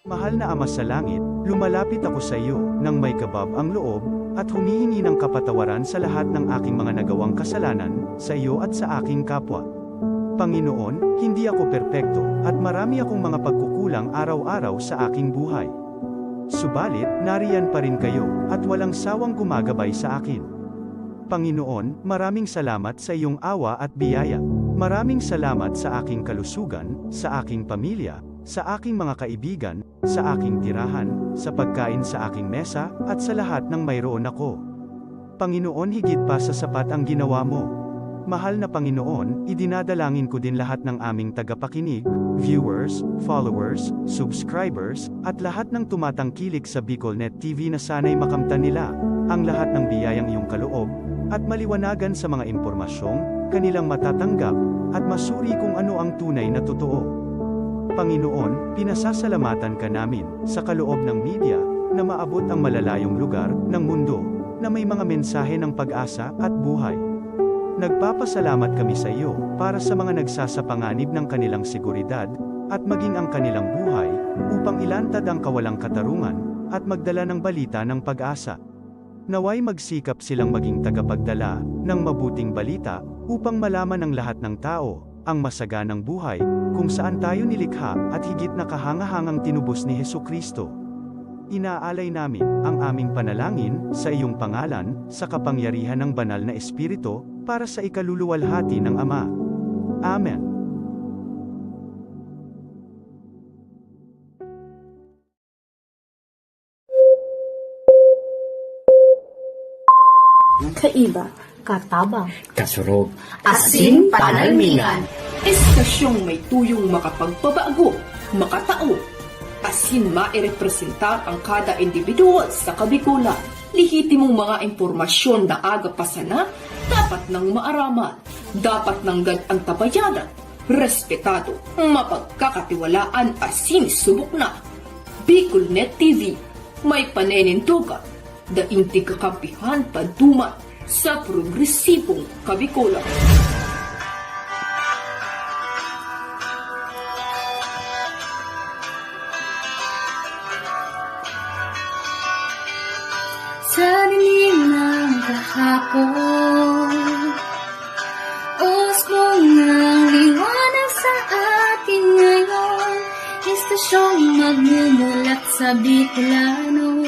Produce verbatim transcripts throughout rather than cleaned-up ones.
Mahal na Ama sa Langit, lumalapit ako sa iyo nang may kabab ang loob at humihingi ng kapatawaran sa lahat ng aking mga nagawang kasalanan sa iyo at sa aking kapwa. Panginoon, hindi ako perpekto at marami akong mga pagkukulang araw-araw sa aking buhay. Subalit, nariyan pa rin kayo at walang sawang gumagabay sa akin. Panginoon, maraming salamat sa iyong awa at biyaya. Maraming salamat sa aking kalusugan, sa aking pamilya, sa aking mga kaibigan, sa aking tirahan, sa pagkain sa aking mesa, at sa lahat ng mayroon ako. Panginoon, higit pa sa sapat ang ginawa mo. Mahal na Panginoon, idinadalangin ko din lahat ng aming tagapakinig, viewers, followers, subscribers, at lahat ng tumatangkilik sa BicolNet T V na sana'y makamtan nila ang lahat ng biyayang iyong kaloob, at maliwanagan sa mga impormasyong kanilang matatanggap, at masuri kung ano ang tunay na totoo. Panginoon, pinasasalamatan ka namin sa kaloob ng media na maabot ang malalayong lugar ng mundo na may mga mensahe ng pag-asa at buhay. Nagpapasalamat kami sa iyo para sa mga nagsasapanganib ng kanilang seguridad at maging ang kanilang buhay upang ilantad ang kawalang katarungan at magdala ng balita ng pag-asa. Naway magsikap silang maging tagapagdala ng mabuting balita upang malaman ng lahat ng tao ang masaganang buhay kung saan tayo nilikha at higit na kahangahangang tinubos ni Jesu-Cristo. Inaalay namin ang aming panalangin sa iyong pangalan, sa kapangyarihan ng Banal na Espiritu, para sa ikaluluwalhati ng Ama. Amen. Kaiba, katabang, kasurog, asin panalmingan. Estasyong may tuyong makapagpabago, makatao, asin mairepresentar ang kada individual sa Kabikolan. Lehitimong mga impormasyon na aga pa sana, dapat nang maaraman. Dapat nanggad antabayanan, respetado, mapagkakatiwalaan asin subok na. BicolNet T V, may paninindogan, daing tigkakampihan paduman sa progresibong Kabikolan. Sa dinig ng kahapon, usbong ng liwanag sa atin ngayon, estasyong magmumulat sa Bicolano,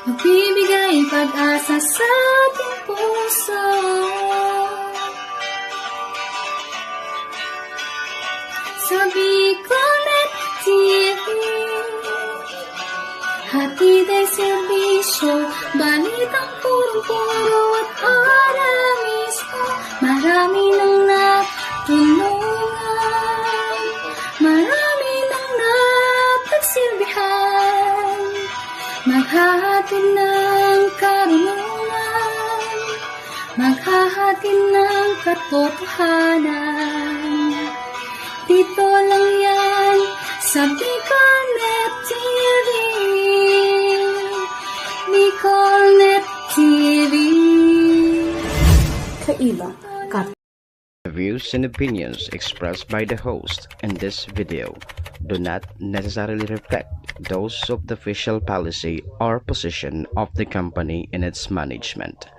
magbibigay pag-asa sa ating puso. Sa BicolNet T V, hatid ay serbisyo, balitang purong-puro at ora mismo. Marami nang natulungan, marami nang napagsilbihan, maghahatid ng karunungan, maghahatid ng katotohanan. Dito lang yan sa BicolNet T V. BicolNet T V. Kaiba, kat- The views and opinions expressed by the host in this video do not necessarily reflect those of the official policy or position of the company and its management.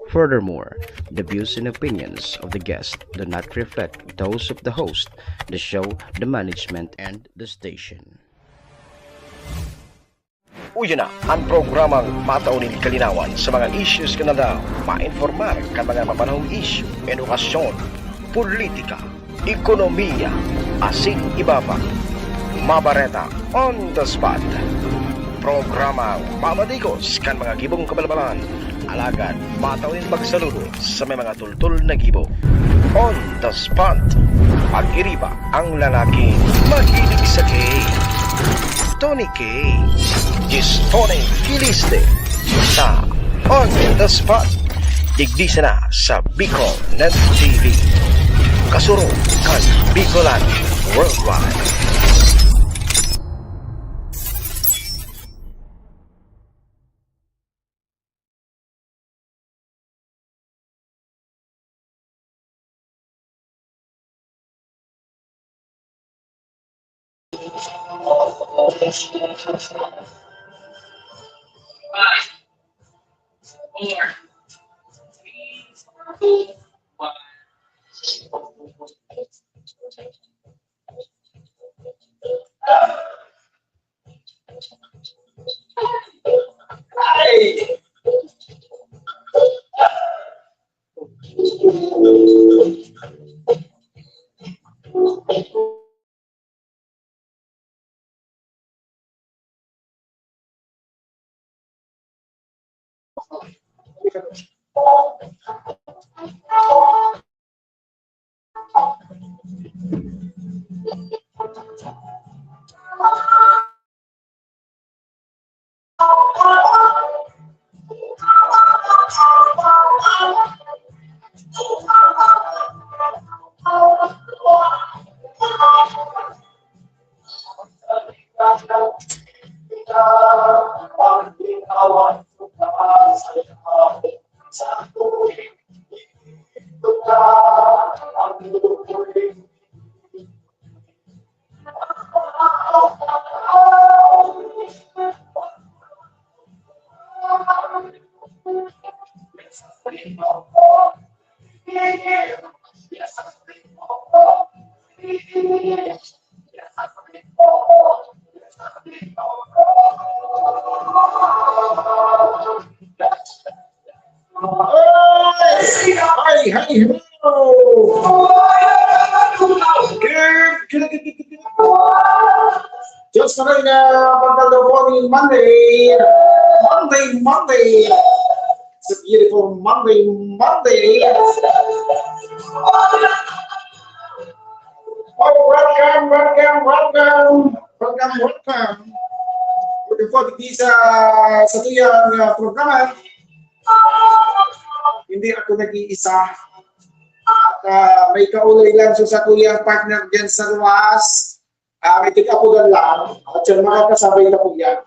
Furthermore, the views and opinions of the guest do not reflect those of the host, the show, the management, and the station. Uya na an programang matao nin kalinawan sa mga issues kan aldaw, mainformar kan mga mapanahong isyu, edukasyon, politika, ekonomiya, asin iba pa. Mabareta on the spot. Programang mamadigos kan mga gibong kabalbalan, alagad matao nin pagsaludo sa may mga tultol na gibo. On the spot. Pag-iriba ang lalaking mahilig sa cake. Tony K. Gistone Kiliste sa On the Spot. Digdi sana sa Bicol Net T V. Kasurog kan Bicolano Worldwide. Ay, ay, ay, ho! Good, good, good, good, good. Diyos na rin, ah, pagkadabo ni Monday. Monday, Monday. It's a beautiful Monday, Monday. Oh, welcome, welcome, welcome. Welcome, welcome. Looking forward sa, sa tuyang, ah, programa. Hindi ako nag-iisa. At, ah, may kaulay lang sa, sa tuyang partner dyan sa luwas. Ah, may tig-apudan lang. At siya makakasabay na po yan.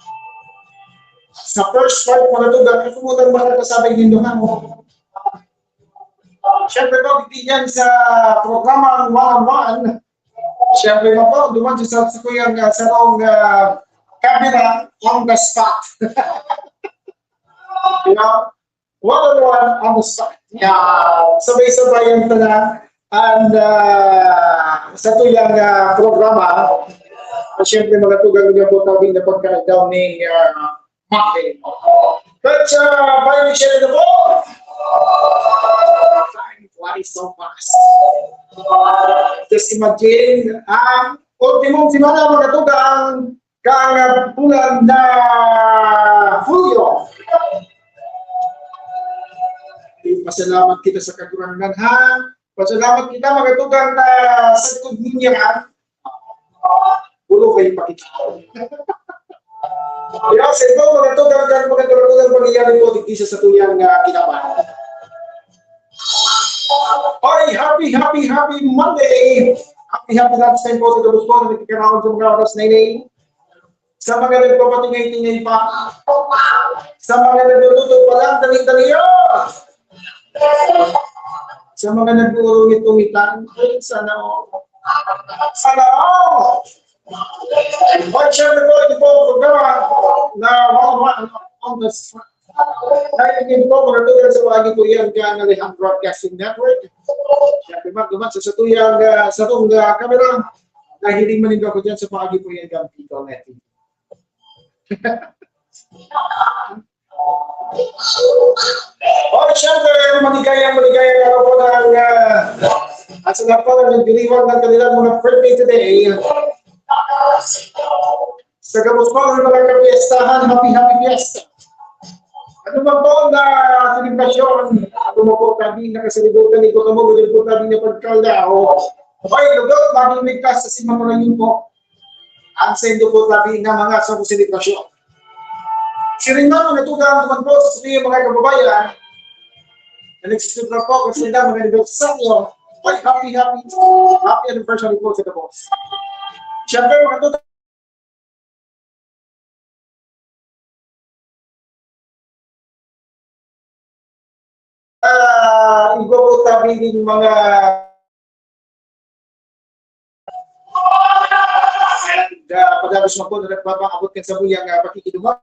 Sa first part, mga tugang, ako mo nang makakasabay nindo, ha? Siyempre po, hindi yan sa programang one-on-one. Siyempre na po, duman sa, sa kuyang, ah, sarong, ah, camera on the spot. You know? One-on-one on the spot. Yeah. Sabay-sabay ang tanan. And, ah, sa tuyang, ah, programa, siyempre, mga tugang niya po, tabi na pagkakagaw ni, ah, Monday. But, ah, by the end of the time flies so fast. Just imagine, ang ultimong semana, mga tugang, kan bulan na Hulyo. Pasalamat kita sa Kagurangnan, ha? Pasalamat kita, mga tugang, na sagkod niya. Ulo kayo pakita. Kaya sa ito, mga tugang, kan mga tugang, pangyayari po, digdi sa satuyang, ah, kinaban. Oy, happy, happy, happy Monday! Happy, happy lunch time po sa gabos po na nagkikaraon sa mga oras na ini. Sa mga nagpapatingay-tingay pa. Sa mga nagluluto pa lang, dali-dali yun. Sa mga nag-uurungit-ungitan, ay, sana all. Sana all. At syempre po, ito po ang programa na One on One on the Spot. Dahil din po, mga tugang, sa paagi po yan kan Alejandro Broadcasting Network. Siyempre, magduman sa satuyang, ah, satong, ah, kamera. Nahiling manindo ako dyan sa paagi po yan kan Pico Net. Oh, siyempre, maligayang, maligayang araw po ng, ah, at sa lahat po na nagdiriwang ng kanilang mga birthday today. Sa gabos po ng mga kapiestahan, happy, happy fiesta. Ano man po na selebrasyon, ano man po tabi na kasalibutan, ito kamo, ganun po tabi na pagkalda, o, okay, lugaw, maging ligtas sa simang mga yun po. Ang sendo po tabi na mga sa selebrasyon. Siring na po, natugang naman po sa sabi mga kababayan, na nagsiselebra po, kasi na mga anibersaryo, ay, happy, happy, happy anniversary po sa gabos. Siyempre, mga tugang, ah, igwa po tabi ning mga Padagos man po na nagpapaabot kan samuyang, ah, pakikiduman.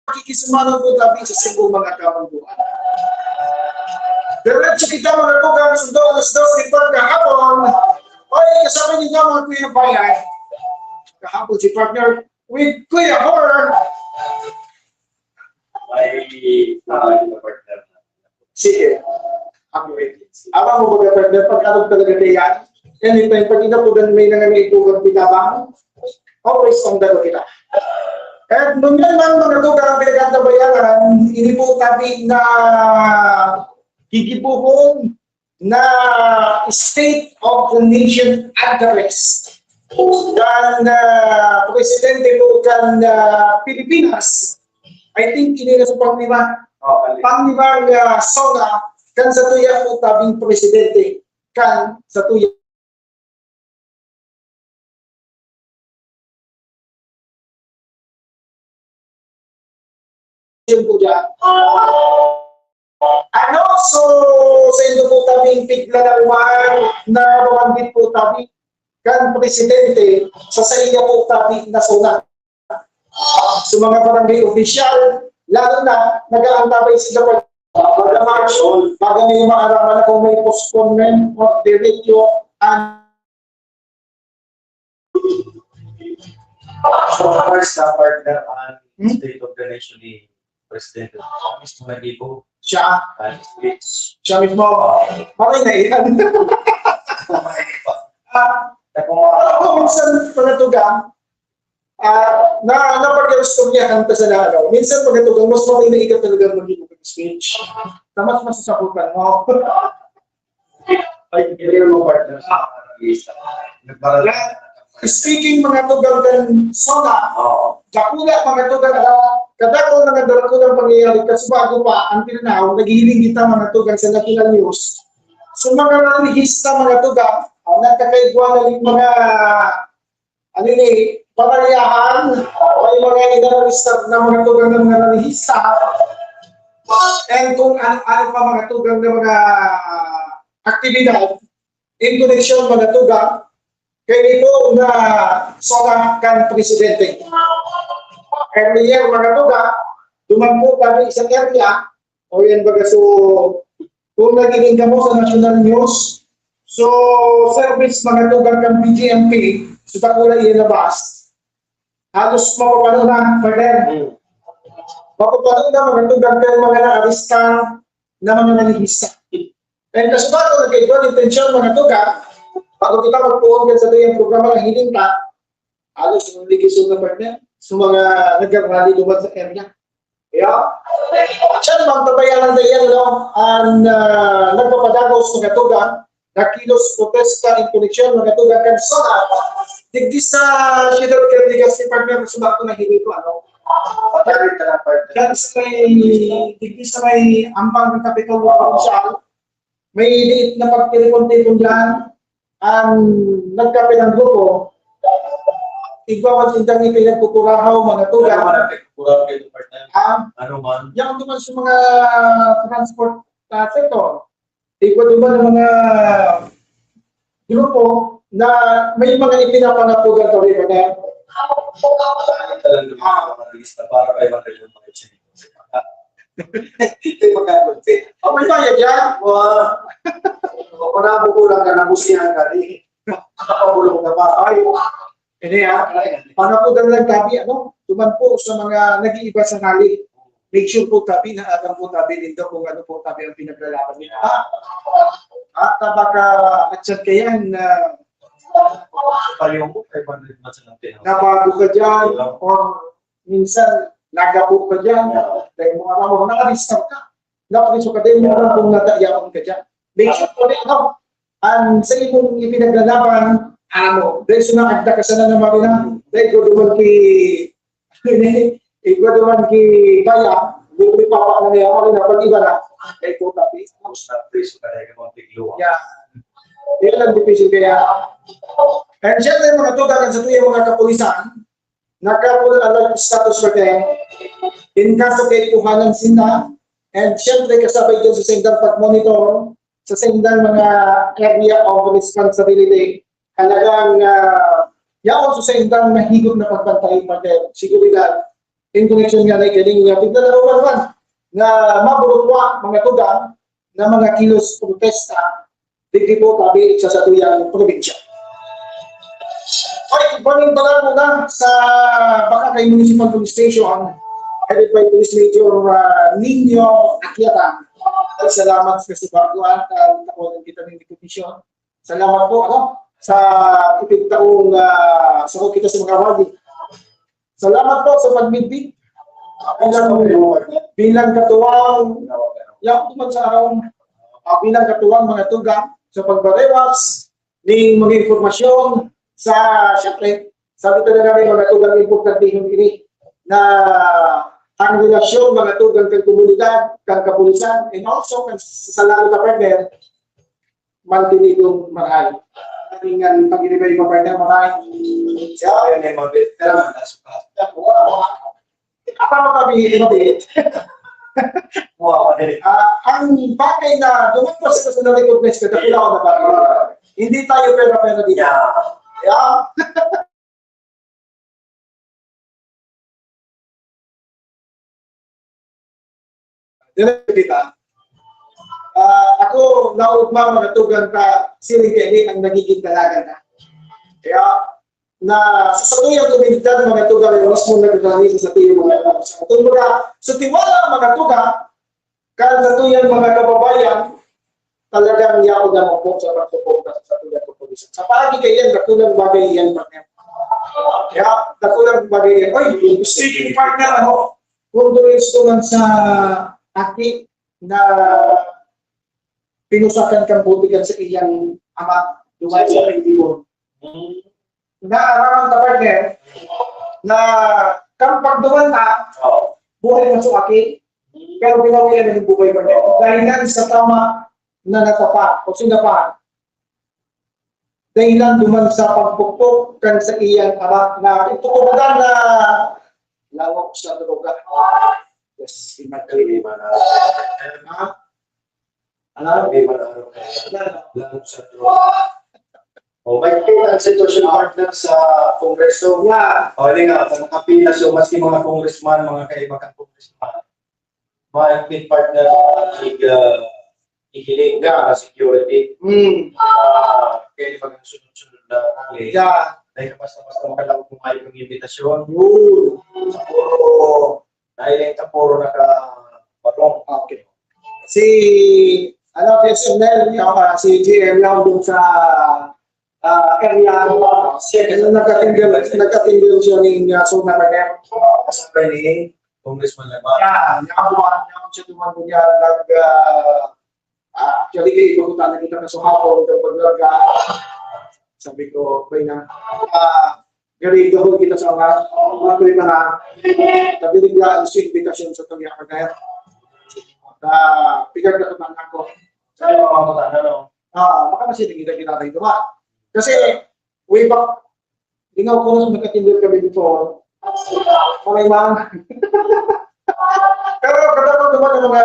Pakikisumanon po tabi sa saimong mga kamangguan. Diretso kita, mga tugang, sundo alas dos ng pagkahapon. Oy, kasama ninyo, mga Kuya Bayan. Kahapon si partner with Kuya Hor. May, ah, partner. Sige. Ako rin. Awa mo, mga partner, pag ano talaga na yan? Anytime, pag inapudan, may nangangaituran, bitabang, always ang dalo kita. At ngunyan man, mga tugang, ang pinagkatabayanan, ini po tabi na gigibuhon na State of the Nation Address kan, ah, presidente po kan, ah, Pilipinas. I think ini na sa panglima. Oh, panglima. Panglimang, ah, SONA kan satuya po tabing presidente kan satuya. Yun po dyan. Ano, so, sa indo po tabing pigla na umahan na mabanggit po tabi kan presidente sa saiya po tabi na SONA. Sa mga barangay official, lalo na, nag-aantabay sila pag, pag-march, baga may maaraman na kung may postponement o diretso ang So, first na partner ang Hmm? State of the Nation ni Presidente. Mismo nag-ibo. Siya? Ang speech. Siya mismo. Maray na iyan. Kumain pa. Ah, Tapos mga alam mo, minsan, mga tugang, ah, na, napag-istoryahan ta sa na, ano, minsan, mga tugang, mas maray na ikaw talaga mag-ibo ng speech. Na mas masasabutan mo. Ay, hindi mo, partner, sa mga nag-iisa. Nagbarang- Speaking, mga tugang kan SONA, Oo. dakula, mga tugang, ala, kadakul na nagdarakulang pangyayari, kasi bago pa, ang tinanaw, naghihiling kita, mga tugang, sa national news. So, mga relihista, mga tugang, ah, nagkakaigwa na yung mga, ano ni, panaryahan, may mga inarista na mga tugang ng mga relihista, and kung ano-ano pa mga tugang ng mga aktibidad, in koneksyon, mga tugang, kay nito na SONA kan presidente. Earlier, mga tugang, duman po kami isang area, o yan baga, so, kung nagiling kamo sa national news, so, service, mga tugang, kan B J M P, so, dakula iyan na bus, halos mapapano na, partner. Hmm. Mapapano na, mga tugang, kan mga naarista na mga relihista. And kasubato, nagkaigwa nin tensyon, mga tugang, bago kita magpuon kan satuyang programa na hiling ta, halos nagkikisog na, partner, sa mga nagrarally duman sa area. Yeah? Siya namang tabayanan na yan, no? Ang, ah, nagpapadagos, mga tugang, na kilos protesta in koneksyon, mga tugang, kan SONA. Digdi sa siyudad kan Legazpi, partner, subato na hiling ko, ano? Pagkalit ka lang, partner. Diyan sa may, digdi sa may ambang ng Kapitolyo Provincial, may liit na pagtipon-tipon diyan. Ang nagkape ng grupo, igwa man sindang ipinagkukurahaw, mga tugang. Ano man ang pagkukurahaw kayo, partner? Ah, Ano man? Yan naman sa mga transport, ah, sector. Igwa naman ang mga grupo na may mga ipinapanapugan kami, partner. Talagang mga lista para kay Marilyn Marichin. Hindi magkakunti. Oh, may bayad yan? Wow. O, kung nabukulang ka, nabusihan ka, di. Nakapabulong ka pa. Ay, hindi, ha? Panapugan lang tabi, ano? Duman po sa mga nag-iiba sa hali. Make sure po tabi na alam po tabi nindo kung ano po tabi ang pinaglalaban nila. Ha? At baka, at siya kaya na Paliwan ko, five hundred months na lang tinawag. Nabago ka dyan, or minsan, nagapo ka dyan, dahil mo alam mo, naka-discount ka. Naka-discount ka, dahil mo alam kung natayaon ka dyan. Make sure po, ano, ang sa imong ipinaglalaban, ano, dahil sa nakagda ka sana ng mga dahil ko duman ki, igwa duman ki kaya, di ko ipapa na niya, ano na, pag iba na, dahil ko tapi. Tapos na, preso ka, dahil ka mga tigluwa. Yeah. Yan ang division kaya. And syempre, mga tugang, sa tuya mga kapulisan, nagkapul-, alert status for them. In kaso kay kuhanan sila, and syempre, kasabay dyan sa sendang pag-monitor, sa sendang mga area of responsibility, talagang, ah, Yaon sa saindang mahigop na pagbantay, partner, seguridad, in connection nga na ikining nga pigdalaruman man nga maburukwa, mga tugang, na mga kilos protesta, digdi po tabi sa satuyang probinsya. Okay, good morning pala muna sa Bacacay Municipal Police Station, headed by Police Major uh, Nino Aquiata. Ay, salamat sa subago at uh, nakuha kita ng recognition. Salamat po, ano, sa ipintaong uh, sa kita sa mga wadi. Salamat po sa pagmidbid. Bilang, bilang katuwang, yaw naman sa araw, uh, bilang katuwang mga tugang sa pagbarewas ning mga impormasyon sa, siyempre, sabi talaga rin mga tugang importantehon ini na ang relasyon mga tugang kan komunidad, kan kapulisan, and also kan sa lalo na partner, mantinidong marahay. Ating ang pag-inibay mo, partner, marahay. Siya, ay, may mga veteran, nasa pa. Wow. Apa mo kami, mabit? Wow, eh. Ah, ang bagay na dumapo sa kasunod recognize ka, dakula ko na ba? Hindi tayo pera-pera dito. Yeah. Yeah. Dire kita. Ah, ako, naugma, mga tugang ka, siring kaini ang nagiging dalagan na. Kaya, na sa satuyang komunidad, mga tugang, yung mismo nagdadali sa satuyang mga, sa satuyang mga, sa tiwala, mga tugang, kan satuyang mga kababayan, talagang yaon na po sa pagsuporta sa satuyang komunidad. Sa paagi kaiyan, dakulang bagay yan, partner. Kaya, dakulang bagay yan. Oy, speaking partner, ano, kung doon gusto man sa aki na pinusakan kan buti kan sa iyang ama, duman sa kaibigan. Naaraman ta, partner, na kan pagduman na, Oo. buhay na sa aki, pero binawian na yung buhay, partner. Dahil lang sa tama na natapa o sinapa, dahilan duman sa pagpukpok kan sa iyang ama na pagpukudan na lawak sa droga. Yes, imagine. Hindi man, ah, Ha? Ano? Hindi man, ah, lawak sa droga. O, may kita ang sitwasyon, partner, sa Kongreso. Yeah. O, hindi nga, sa mga Pinas, so, maski mga congressman, mga kaiba kang congressman, may partner, ig-, ah, ihiling ka na security. Hmm. Ah, kaya pag sunod-sunod na rally, Yeah. dahil basta-basta makalaog mo kayo ng imbitasyon. Yun. Sa puro, dahil yung sa puro nakabarong. Okay. Si, ano, P S M L, yung, ah, si G M lang dun sa, ah, area, nagkatindel, nagkatindel siya ning, ah, zona na yan. Sa ni Congressman Lamar. Yeah, nakabuhan niya, siya duman niya, nag, ah, Ah, actually, kayo, ibagutan na kita na sa hapon, itong paglarga. Sabi ko, okay na. Ah, gari, gahon kita sa mga, mga tuloy na nga. Sabi nila, ang sa invitation sa tuloy ako na yan. Ah, pigagdakutan ako. Sa mga mga ano, no? Ah, baka masiling kita kita tayo, diba? Kasi, way back, Ginoo ko na nagkatindog kami before. Maray man. Pero kadakol naman ang mga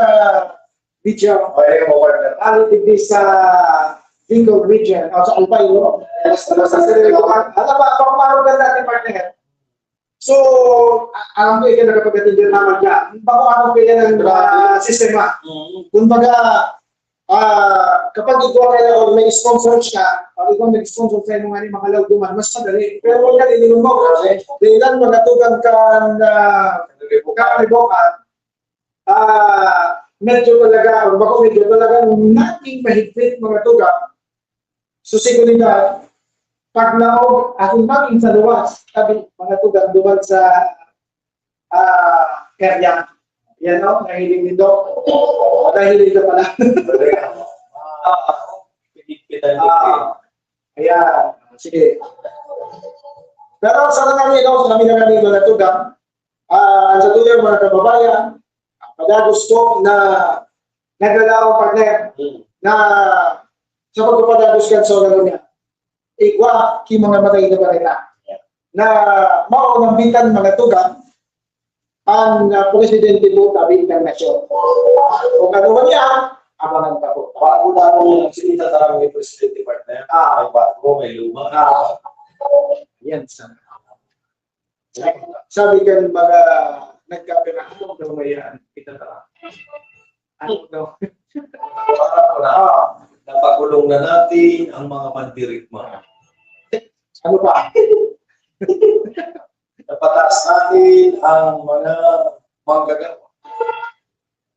video. Ay, yung mga ano, digdi sa Bicol region, o sa Albay, no? Basta, basta sa Bicol. Alam ba, pag umarog na natin, partner. So, a-, alam ko, ikaw nakapagkatindog naman dyan. Bako ako kaya ng, ah, sistema. Mm. Kumbaga, ah, kapag ikaw kaya o may sponsor siya, pag ikaw nag-sponsor sa imong ani, makalaog duman, mas madali. Pero wag ka, ininom mo. Dahil lang magatugan ka na kakalibokan, ah, medyo talaga, o bako medyo talaga naging mahigpit mga tugang. So, seguridad, paglaog, asin maging sa luwas, sabi, mga tugang duman sa ah, area. Yan, no? Nahiling nito. Nahiling ka pala. Ah, Pinigpitan din. Ah, ayan. Sige. Pero sa mga nilo, sa mga nilo na tugang, ah, ang sa tuyang mga kababayan, padagos ko na naglalaro, partner, Hmm. na sa pagpapadagos kan sa ulo niya. Igwa ki mga matay na bareta. Na maunambitan mga tugang, ang, ah, presidente po tabi ng nasyon. Kung ano man yan, abangan pa po. Bago na ang sinita tarang ni Presidente, partner. Ah. May bago, may luma. Ah. Yan sa sabi kan mga nagkapiraan daw may yan. Kita na. Ano daw? Ah, napakulong na natin ang mga mandirigma. Ano pa? Napataas natin ang mga manggagawa.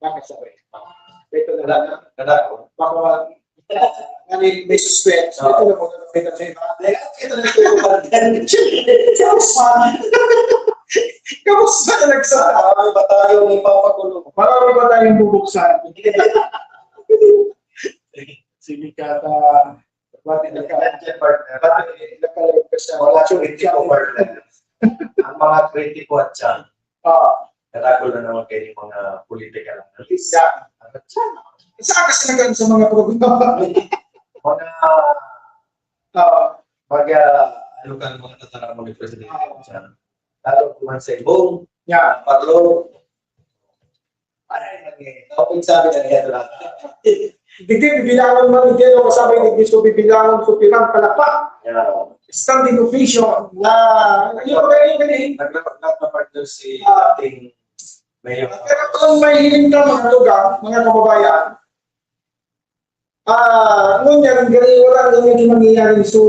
Bakit sabi? Ito na lang. Kadako. Baka mag-, ano yung may suspense? Ah. Ito na po, nakita sa iba. Kaya, ito na ito yung content. Kamusta? Kamusta ka nagsara? Marami ba tayong ipapakulong? Marami ba tayong bubuksan? Sige, Kata. Pati naka-, pati naka-live ka sa mga kritiko, partner. Ang mga kritiko at siya. Ah. Kadakol na naman kayo yung mga political analyst. Yeah. Ano siya? Isa kasi na sa mga programa. Mga, ah, pag, ah, ano ka, mga tataramon ni Presidente Chan. Lalo kung man sa ibong, yeah, patlo. Ay, okay. Sabi na niya, diba? Digdi, bibilangon man, hindi, ano, kasabay, digdi, so, bibilangon, so, pirang palakpak. Yeah. Standing ovation na, yun, yun, yun, yun. Naglapat-lapat na partner si, ah, ating mayor. Pero kung may hiling ka, mga tugang, mga kababayan, ah, ngunyan, gani, wala ngunyan yung mangyayari. So,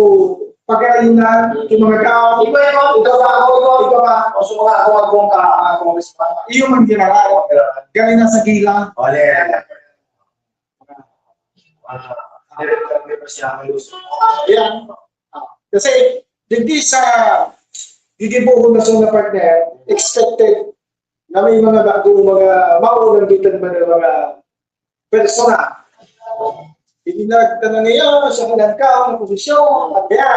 pagkainan, yung mga tao, iba, iba, iba pa, iba pa, iba pa. O, so, mga ako, ako, ka, ako, ka, iyo man ginagawa. Gani na sa gila. Ole. Ah, hindi rin kami masyadong gusto. Ayan. Ah, kasi, digdi sa gigibohon na zona, partner, expected na may mga bago, mga mauulang bitan ba ng mga persona. Hindi na nagtanong ngayon sa pinagkaon ng posisyon, at kaya,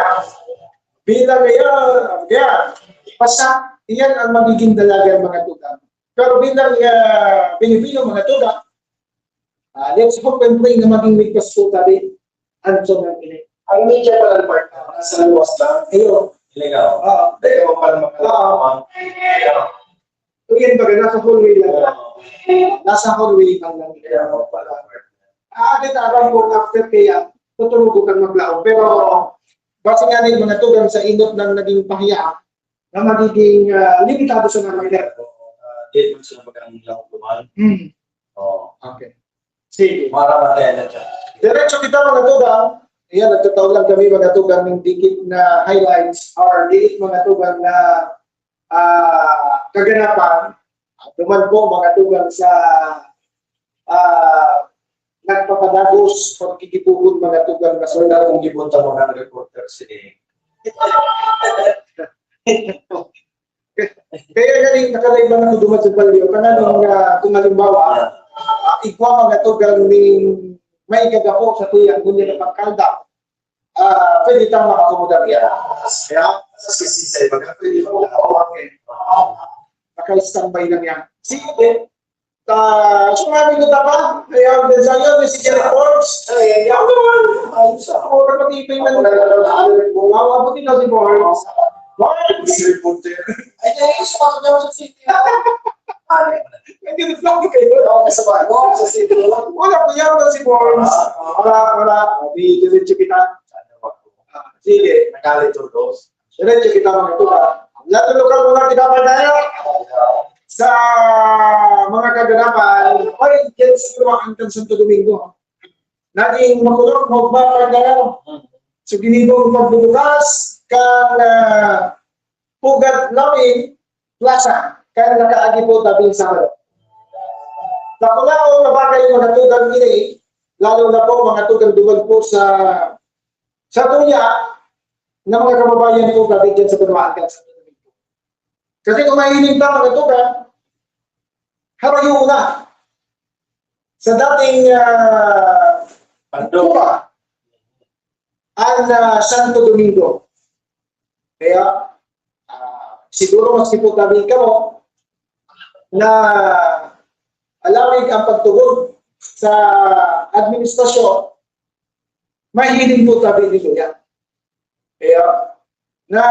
bilang ngayon, at kaya, basta, iyan ang magiging dalaga ng mga tugang. Pero bilang, ah, Pilipino, mga tugang, ah, let's hope and pray na maging ligtas po tayo. Ano sa mga ini? Ang media pala, partner, nasa luwas lang. Ayun. Illegal. Oo. Hindi ka pa pala makalaman. Oo. Ayun. Kung yan baga, nasa hallway lang. Oo. Nasa hallway lang lang. Kaya mo pala, partner. Ah, kita alam ko after kaya, tutulog kang maglaom. Pero, base nga rin mga tugang sa inot ng naging pahiya, na magiging, ah, limitado sa number. Ah, di man sila magkakaroon lang kumain. Hmm. Oo. Okay. Sige. Para matay na siya. Diretso kita, mga tugang. Ayan, nagtataw lang kami, mga tugang, ng dikit na highlights or dikit, mga tugang, na, ah, kaganapan. Duman po, mga tugang, sa, ah, nagpapadagos, pagkikibuhon, mga tugang, na soldado. Kung gibunta mo ng reporter, sige. Kaya galing, nakalaig lang ako duman sa balyo. Kanang, ah, kung halimbawa, ah, igwa mga tugang ning may gagapo sa tuya, ngunyan na pagkalda, ah, pwede tang makakomodar yan. Kaya, sa sisisay, baga, pwede mo na, oh, okay. Naka-standby lang yan. Sige, ah, sumami ko tapa, kaya ang mensahe ni si Jerry Forbes, eh, yaw naman, ayos ako, kapatid, may man-, ah, mabuti na si Forbes. Forbes! Ay, ay, sa mga sa city. Ay, nandito lang po kayo. Ako sa bago, sa city. Wala po yan, wala si Forbes. Wala, wala. Di, diretso kita. Ah, sige. Nagalit yung dos. Diretso kita, mga tugang. Natulukan mo na kita, pagkaya. Sa mga kaganapan, ay, dyan sa Luwaan kan Santo Domingo. Naging makulog, magba, pagkaya. So, ginibo ang pagbubukas kan, ah, Pugad Lawin Plaza, kan nakaagi po tabing Sabado. Dakulaon na bagay, mga tugang ini, lalo na po mga tugang duman po sa, sa tuya na mga kababayan ko, grabe dyan sa Banwaan, kan Santo Domingo. Kasi kung mahiling ka, mga tugang, harayo na sa dating, ah, Pandora, ang, ah, Santo Domingo. Kaya, ah, siguro mas iputabi kamo na alawig ang pagtubod sa administrasyon, mahiling po tabi ni Kuya. Kaya, na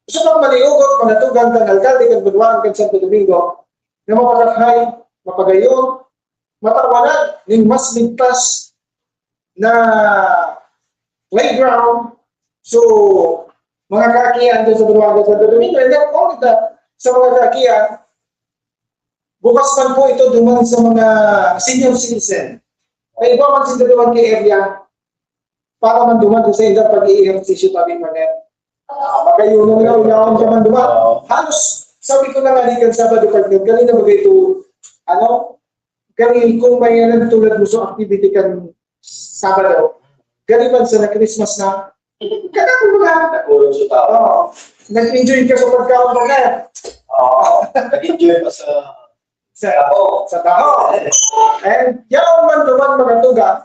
sa pagmaliugot, mga tugang kan alkalde kan Banwaan kan Santo Domingo, na mapakakhay, mapagayon, matawanan ning mas ligtas na playground. So, mga kaakian dyan sa Buruanga, Santo Domingo, and not only that, sa mga kaakian, bukas man po ito duman sa mga senior citizen. Kaya iba man sila duman kay area, para man duman sa ilang pag-i-ehersisyo tabi man yan. Ah, magayon na nga, unaon ka man duman. Halos, sabi ko na nga, di kan Sabado, pag nagkali na bagay ito, ano, gani kung may nagtulad mo sa activity kan Sabado, gani man sa na Christmas na, kakapag mga, Nakulong sa tao. Oo. Nag-enjoy ka sa pagkaon mo na. Oo. Nag-enjoy pa sa sa, Tao. sa tao. And yaon man duman mga tugang,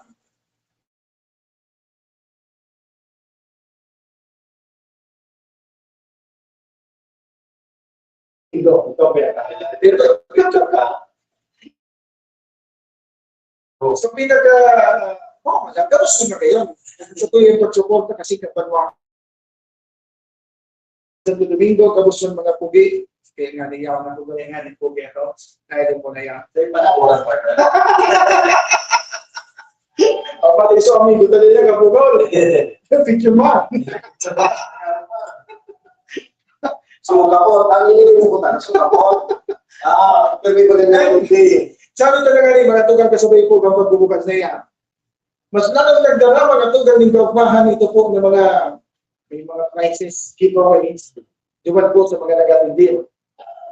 Ito, ito, kaya ka. Ito, ito ka. So, pinaka, oh, gabos na kayo. Sa tuyang pagsuporta kasi kabanwa Santo Domingo, gabos ng mga pugi. Kaya nga, niyaw na pugi nga, ni pugi ako. Kaya din po na yan. Sa iba na oras pa. Ang pati sa amigo, dali na, kapugol. Picture man. So, kapot, ang iniinom ko na, so, kapot. Ah, pwede ko rin na, hindi. Sabi talaga ni mga tugang kasabay po, ang pagbubukas na yan. Mas lalong nagdala, mga tugang, ng kaugmahan ito po ng mga, may mga crisis giveaways. Duman po sa mga nag-atindi.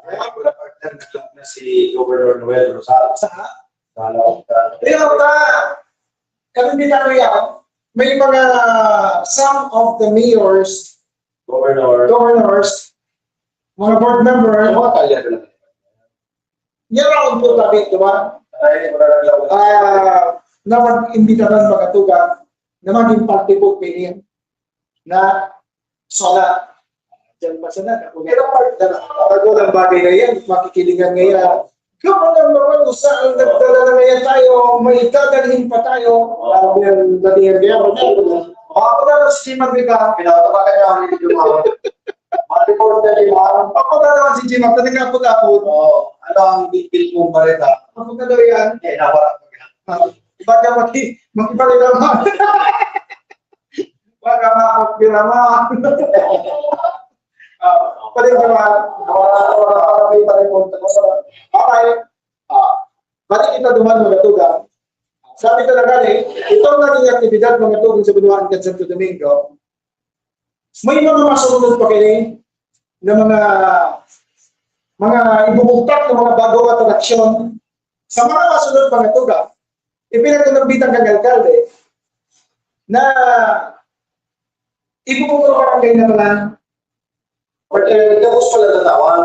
Kaya wala partner na, na si Governor Noel Rosal. Sa? Sa Laotan. Pero ta, kami din ano yan, may mga, some of the mayors, Governor. governors, mga board members, Mga Italiano lang. Yan ang po tabi, di ba? Ay, wala lang. Ah, na mag-imbitaran mga tugang na maging parte po kayo na sala. Diyan pa sana. Pero part na, pag walang bagay na yan, makikilingan ngayon. Kung ano naman, kung saan nagdala na ngayon tayo, may dadalhin pa tayo. Ah, yan, dati yan, kaya wala. Baka wala na si Simon, di ba? Pinapatakan niya ang video mo. Mga report na, di ba? Papunta naman si Jim, ang taga-apot-apot. Oo. Ano ang big bill kong bareta? Papunta daw yan. Eh, nawala ko yan. Ah, baka maki-, makipagkama. Baka makapagpirama. Ah, pwede ba naman? Nawala, nawala, nawala, may pa-report ako. Okay. Ah, balik kita duman, mga tugang. Sabi talaga ni, itong naging aktibidad, mga tugang, sa Bunuan kan Santo Domingo, may mga masunod pa kini na mga, mga ibubugtak na mga bagong atraksyon. Sa mga masunod, mga tugang, ipinagkunambitan kan alkalde na ibubugtak barangay na pala. But, eh, gabos pala na tao, ah.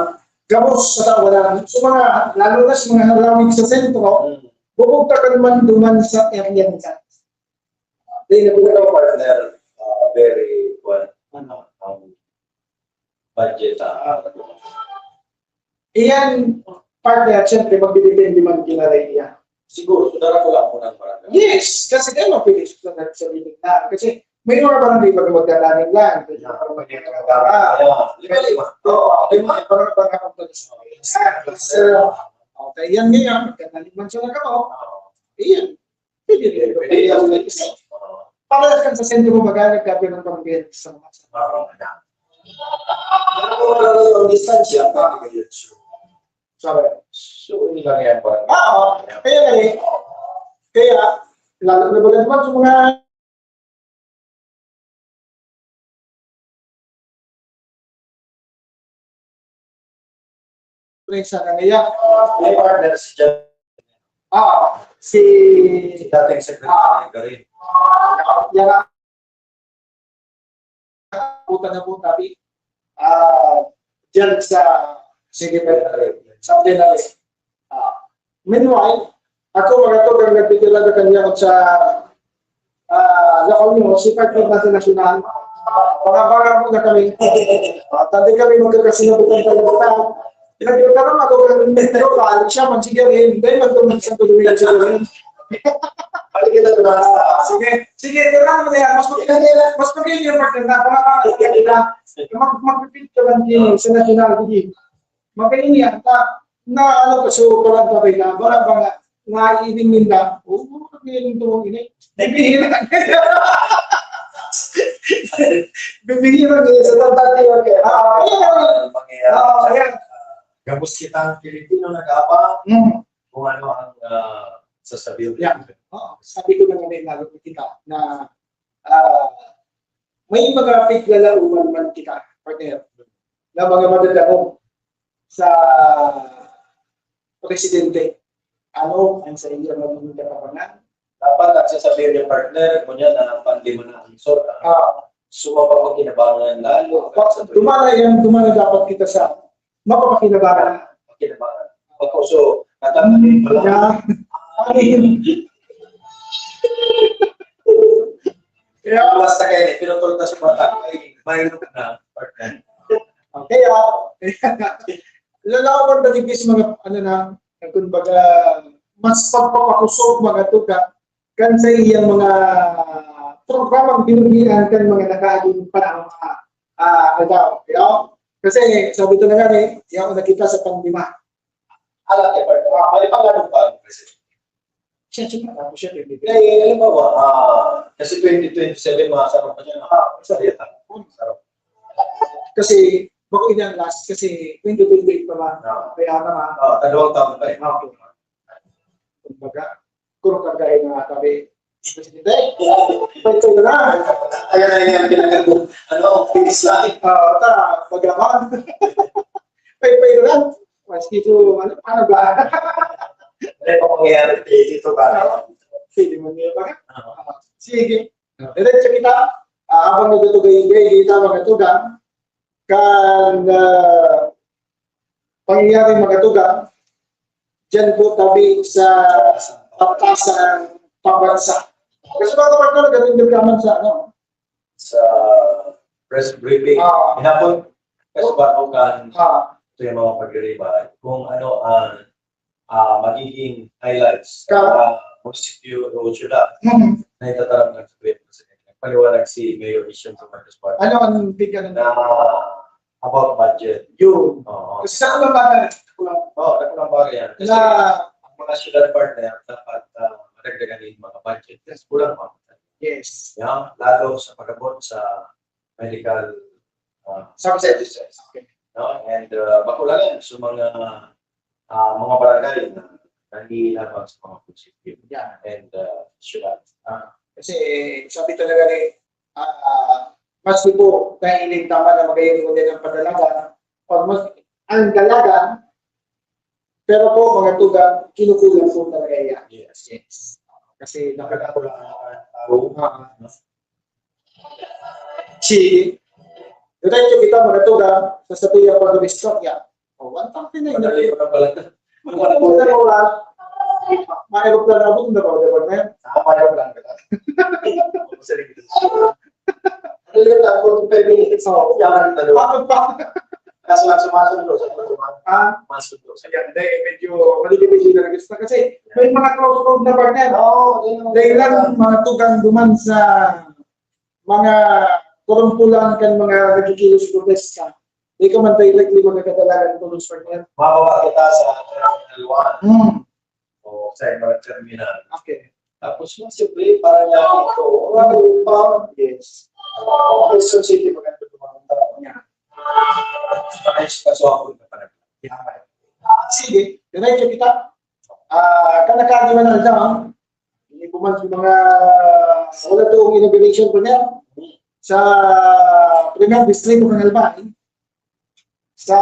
Gabos sa tao na. So, mga, lalo na sa mga harawig sa sentro, Hmm. bubugtakan man duman sa area nila. Di na po ito, partner, ah, very, well, ano, um, budget, ah, Iyan, partner, siyempre, magdidepende man kinaraya. Siguro, so, dara ko lang po ng barangay. Yes, kasi kayo mapili sa, sa, sa bibig na. Kasi may mga barangay pa na magdadaling lang. May mga barangay na magdadaling. Ah, lima-lima. Oo, lima, parang, parang ako sa, sa, sa, okay, yan ngayon, magdadaling man sila ka mo. Iyan. Pwede, pwede, pwede. Parehas kan sa sentro, kumbaga, nagkapirang pamilya sa mga sa Pero kung ano yung distansya, bakit yun? Sabi. So, hindi lang yan, parang Oo. Kaya nga eh. Kaya, lalo na ba naman sa mga Prince na niya. May partner si John. Ah, si Si dating secretary Ah. Garin. Yan ang puta na po tabi. Ah, diyan sa Sige, pwede. Sa Plenary. Ah, meanwhile, ako, mga to, ang nagtitila na kanya sa, ah, La Union, si Partido Nacional. Mga banga mo na kami. Ah, tadi kami magkakasinabutan talaga. Nagtatanong ako kung may tao pa, siya man, sige, eh, hindi, magtungkol sa tuloy na siya. Balik kita naman. Sige, sige, tira mo na yan. Mas maganda yan. Mas maganda yung partner na, mga banga, mag-, magpipit ka man din sa national, hindi. Magaling yan. Na, na ano, kaso parang sabay na, parang mga naiining ninda. Oo, naiining to, ini. Naiining. Bibigyan mo niya sa tanda niya. Okay. Ah, ayan. Mangyayari. Ah, ayan. Gabos kitang Pilipino nag-aabang Hmm. kung ano ang ah, sasabihin. Yeah. Oo, sabi ko na nga may lagot na kita na ah, may mga piglalauman man kita, partner, na mga madadangog sa presidente. Ano ang sa inyo magiging katapangan? Dapat ang sasabihin niya, partner, kung niya na pandima na ang isor, ah, Ah, sumabak ang kinabangan lalo. Pag dumana yan, dumana dapat kita sa mapapakinabangan. Kinabangan. Ako, so, natatangin pala. Yeah. Ay. Kaya, Basta kayo, eh, pinutol na sa mata. Ay, mayroon na, partner. okay, ah. Lalawan na digdi sa mga, ano na, kumbaga, mas pagpapakusog mga tugang kan sa iyang mga programang binuhian kan mga nakaaging panahon, ah, ah, aldaw. You know? Kasi sabi ko na nga eh, yung nakita sa pandima. Alam niya, partner. Ah, may pangalan pa ang presidente. Siya, siya, tapos siya, twenty twenty. Eh, halimbawa, ah, kasi twenty twenty-seven, mga sarap pa niya. Ah, isa rin. Sarap. Kasi, bako ini ang last, kasi twenty twenty-eight pa ba? Ah, Kaya na nga, ah, dalawang taon pa eh. Okay. Kumbaga, kung kagaya nga kami, hindi, pwede na. Ayan na yung pinagkakbo. Ano, finish line. Ah, ta, paglaban. Pwede, pwede na. Mas dito, ano, paano ba? Ano pa mangyayari dito ba? Pwede mo niya ba? Ah. Ah, sige. Diretso kita. Ah, habang nagtutugay-igay kita, mga tugang, kan ah, pangyayari, mga tugang, dyan po tabi sa pagtasa ng pambansa. Kasi mga kapatid, nagtutugay ka man sa, ano, Sa press briefing. Ah. Hinapon, kasi bago kan ah, ito yung mga pagdiriba, kung ano ang ah, magiging highlights Ka- sa munisipyo o syudad mhm. Na itatarang ng Supreme President. Nagpaliwanag si Mayor Isyong Marcos Park Ano ang tignan na na about budget. yun? Oo. Kasi sa unang bagay, Oo, nakulang bagay yan. Kasi na, ang mga syudad, partner, dapat ah, madagdagan yung mga budget. Kasi kulang pa. yes. Yan, lalo sa pag-abot sa medical ah, Services. No? And uh, bako lang yan sa mga ah, mga barangay na nanginabang sa mga munisipyo Yeah. and uh, syudad. Kasi sabi talaga ni, ah, mas po kahiling tama na magayon mo din ang padalagan, pag mas, ang dalagan, pero po mga tugang, kinukulang po talaga yan. Yes. Yes. Kasi Dapat dapat ako lang ang tao. Ah, sige. Diretso kita mga tugang sa Satuya Pag-Istorya. O, one thirty na yun. Madali ko na pala. Ano na oras? May aeroplano, abot na ba? Dapat na yan. Nakapayag lang kita. Kasi rin. Ano yun lang, forty-five minutes. Oo. Yaman na doon. Bakit pa? Kaso nga sumasundo sa mga Ah, masundo sa ayan, dahil medyo malilipid yung nag-istorya. Kasi may mga crossroad na partner. Oo, yun ang Dahil lang mga tugang duman sa mga kurumpulan kan mga nagkikilos protesta. Di ka man directly magkakadalagan tulos partner. Mababa kita sa Terminal one Hmm. o sa mga terminal. Okay. Tapos yung siyempre, para niya ito, ano pa? Yes. Quezon City, maganda ito mga tao. Yeah. Ayos pa sa ako na pala. Sige, diretso kita. Ah, kanakadi man ang dam, hindi po man sa mga wala tong inauguration po niya sa Primer Distrito ng Albay, sa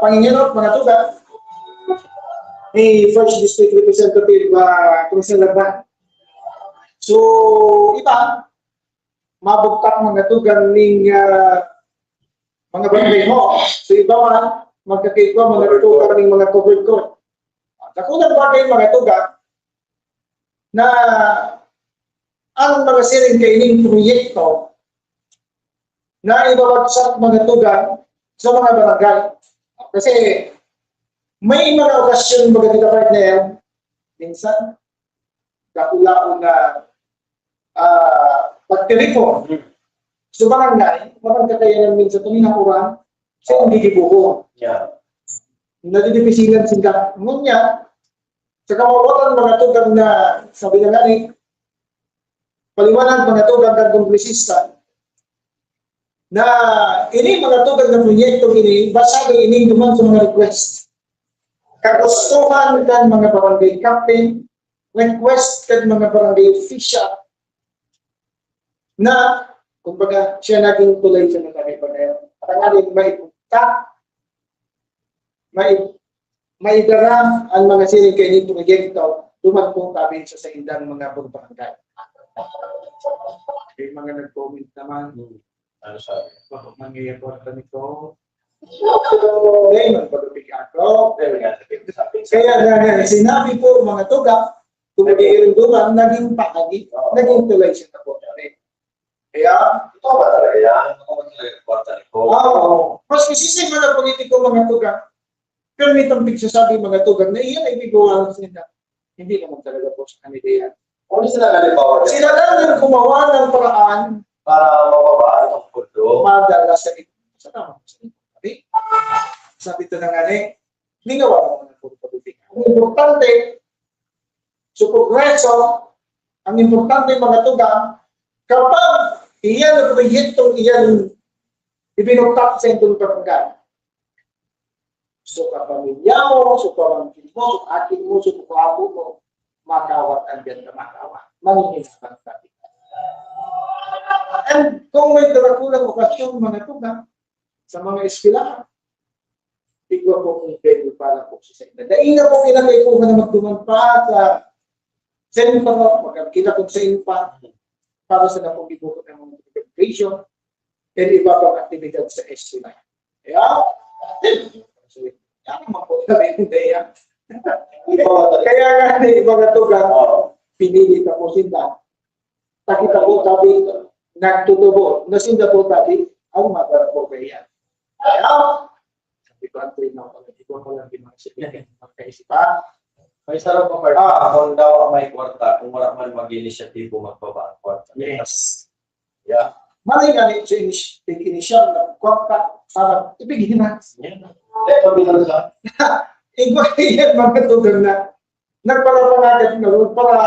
panginginot, mga tuga, ni First District Representative uh, Cruzan Albay. So, iba, mabugtak mga tugang ning ah, mga barangay mo. So, iba man, magkakita mga tugang ning mga covered court. At ako nagpagay mga tugang na ang mga siring kaining proyekto na ibabagsak mga tugang sa mga barangay. Kasi may mga okasyon, mga tugang partner, minsan, dakulaon na ah, pagtiripon. So, barangay, parang kakayanan minsan ito, minakuran sa gigibuhon. Yeah. Nadidipisilan sila. Ngunyan, sa kamawatan mga tugang na, sabi na nga ni, paliwanag, mga tugang kan kongresista, na ini mga tugang na proyekto ini, basado ini duman sa mga request. Kagustuhan kan mga barangay captain, request kan mga barangay official na, kumbaga, siya naging tulay sa mga pagkayo. Tanganing maibugtak, mai-, maidara ang mga siring kaini proyekto duman po tabi sa saindang mga barangay. May mga nag-comment naman. Ano sabi? Bakit mangyayari kwarta nito? Dahil magpagupig ako. Kaya nga, nga, sinabi po, mga tugang, kung mag-iirunduman, naging pahagi, Oo. naging tulay siya na po. Kaya, Ito ba talaga yan? Ano ba talaga yung kwarta ni Paul? Oo. Mas isisig man ang politiko, mga tugang, pero may tambig sasabi, mga tugang, na iyan ay bigawan sa nila. Hindi naman talaga po sa kanila yan. Kung sila halimbawa dyan, Sila lang yung gumawa ng paraan para mababa itong pondo. Madala sa ito. Sa tama. Sabi, sabi ito na nga eh, ginawa mo ng pondo. Ang importante, sa progreso, ang importante, mga tugang, kapag iyan ang proyektong iyan ibinuktak sa indong barangay, so kapamilya mo, so pamangkin mo, so akin mo, so kuwapo mo, makawat ang ganda, makawat. Mangingisapan ka. And kung may darakulang okasyon, mga tugang, sa mga eskwelahan, igwa po ang venue para po sa inda. Dai na po kinakaipuhan na magduman pa sa sentro, magkita kung sa inyo pa, para sa napong ibuko ng mga education, and iba pang aktibidad sa eskwela. Kaya, yan ang mga problema, hindi yan. Kaya nga, di ba nga to, ga? Oo. Pinili ka po sinda. Takita po tabi, nagtutubo, nasinda po tabi, ang mga po kaya. Kaya, sabi ko, ang trinaw ko, di ko alam yung mga sabihin, magkaisip pa. May sarap pa, Bert. Ah. Kung daw ang may kwarta, kung wala man mag-inisyatibo, magbaba ang kwarta. Yes. Yeah. Malay nga ni sa inis-, inisyal na kwarta, para ibigin na. Yeah. Eh, pag-iwan ka. Igwa yan, mga tugang na. Nagparapanagad na, para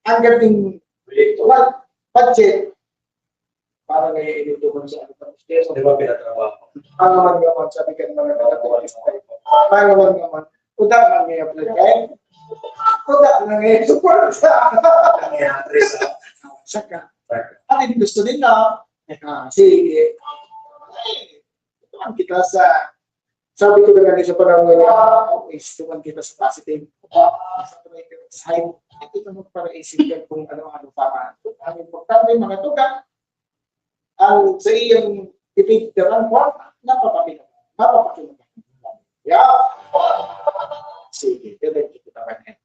ang gating Proyekto. Bud-, budget. Para ngayon, inutukan sa ano, sa Di ba pinatrabaho? Pangaman naman, sabi ka naman, Pangaman naman. Uda man ngayon, Fred, eh. Uda man ngayon, support sa. Ang nangyayari sa Saka. Saka. Ano yung gusto nila? Ah, sige. Ay, ito ang kita sa, sabi ko na nga sa panahon na, ah, okay, tuman kita sa positive. Ah, sa negative side, ito naman para isipin kung ano-ano pa man. Ang importante, mga tugang, ang sa iyang tipid na kwarta, napapakinabangan. Napapakinabangan. Yeah. Sige, diretso kita pa niya.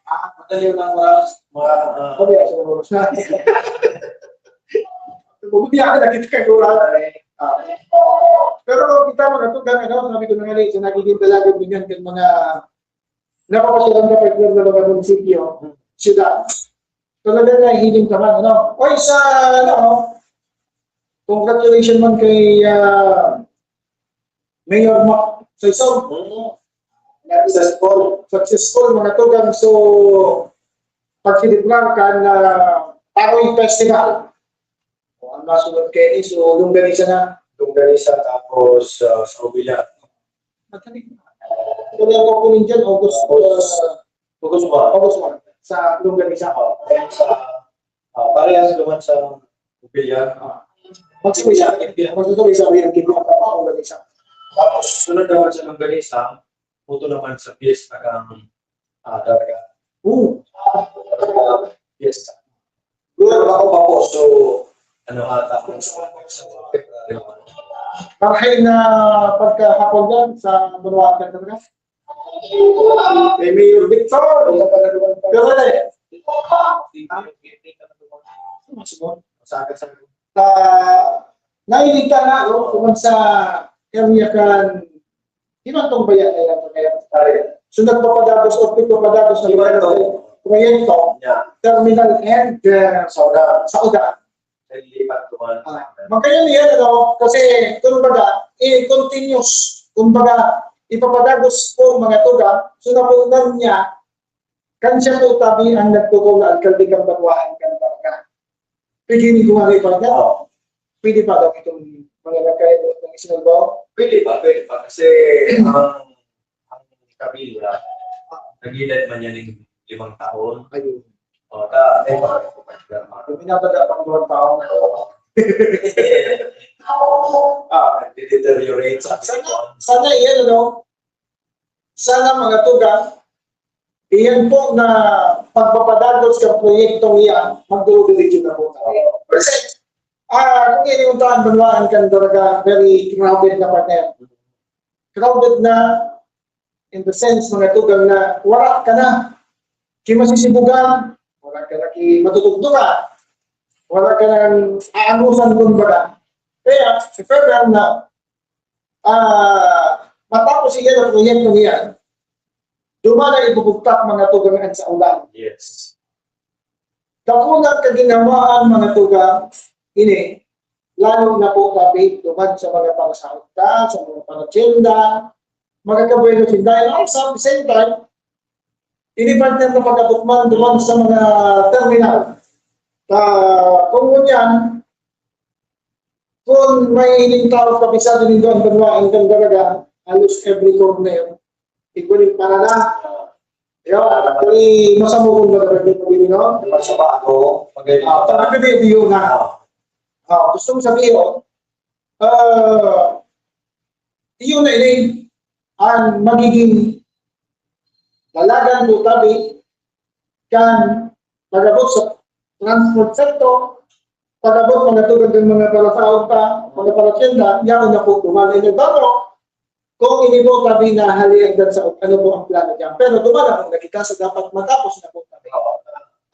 Ah, madali lang oras. Mga, ah, Sabi ako sa oras na. Bumibiyaan na kita kay Kuya. Ah. Pero kung kita, mga tugang, ano, sabi ko na nga, sa nagiging dalagang binyan kan mga napapasyalan na partner na mga munisipyo, siyudad. Talaga na hiling ka man, ano? Oy, sa, ano, congratulations man kay, ah, Mayor Mac Saison. Mm. Successful. Successful, mga tugang. So, pagsilibrar kan, ah, Paroy Festival. O, ang masunod kaini, so, longganisa na. Longganisa, tapos, ah, sa Ubilan. Madali. Wala pa po rin dyan, August, August. ah, August one. August one. Sa longganisa. Oh, then sa, ah, parehas naman sa Ubilan. Ah. Magsusuya, magsusuya sa Ubilan, kaya mga longganisa. Tapos, sunod naman sa longganisa, puto naman sa piyesta kang, ah, Darga. Oo. Piyesta. Pero ako pa po, so, ano ata, kung sa, sa February one. Marhay na pagkahapon yan sa Bunuan ka talaga. Kay Mayor Victor, pero eh. Sa, nailigtan na, no? Kung sa area kan Himantong baya na yan, kaya, so, nagpapadagos o nagpapadagos ng Himantong. Proyekto, Yeah. Terminal and, uh, Sauda. Sauda. Naglilipat ko man. Ah, magkano yan, ano? Kasi, kumbaga, eh, continuous. Kumbaga, ipapadagos po mga tugang, so napunan niya, kan siya po tabi ang nagtukaw na alkalde kan banwaan kan Pwede ni gumamit pa ka? Oo. Pwede pa daw itong mga nagkaya ng isang halimbawa? Pwede pa, pwede pa. Kasi ang, ang kabila, nagilid man yan ng limang taon. Ayun. O, ta, eh, mga Kung minabada pang duwang taon. Ah, nagde-deteriorate sa Sana, sana iyan, ano? Sana mga tugang, iyan po na pagpapadagos sa proyektong iyan, magdurudiretso na po tayo. Kasi, ah, kung iniuntaan banwaan kan talaga, very crowded na partner. Crowded na in the sense, mga tugang, na wala ka na ki masisibugan, wala ka na ki matutugtukan, wala ka nang aanusan, kumbaga. Kaya, si Ferdinand na, ah, matapos iyan ang proyekto niya, duman na ibubugtak, mga tugang, sa ulan. Yes. Dakulang kaginhawaan, mga tugang, ini, lalo na po, tabi, duman sa mga pangasaot ka, sa mga pangatyenda, mga kabuenos inday, and also at the same time, ini partner na pag-abot man duman sa mga terminal. Ta, kung ngunyan, kung may ining tao kabisado nindo ang banwaan kan Daraga, halos every corner, iguling para na. Yo, actually, masamukon ba talaga yung pagiging, no? Di ba sa bago? Pag-, Ah, talaga di, di yun na. Ah. Ah, gusto mong sabihin, ah, iyon na ini ang magiging dalagan po tabi kan pag-abot sa transport sector, pag-abot mga tugang ng mga parasaon pa, mga paratyenda, yaon na po duman. Ay, nagbago, kung ini po tabi na haliagdan sa ano po ang plano niya. Pero duman na po, nakita sa dapat matapos na po tabi.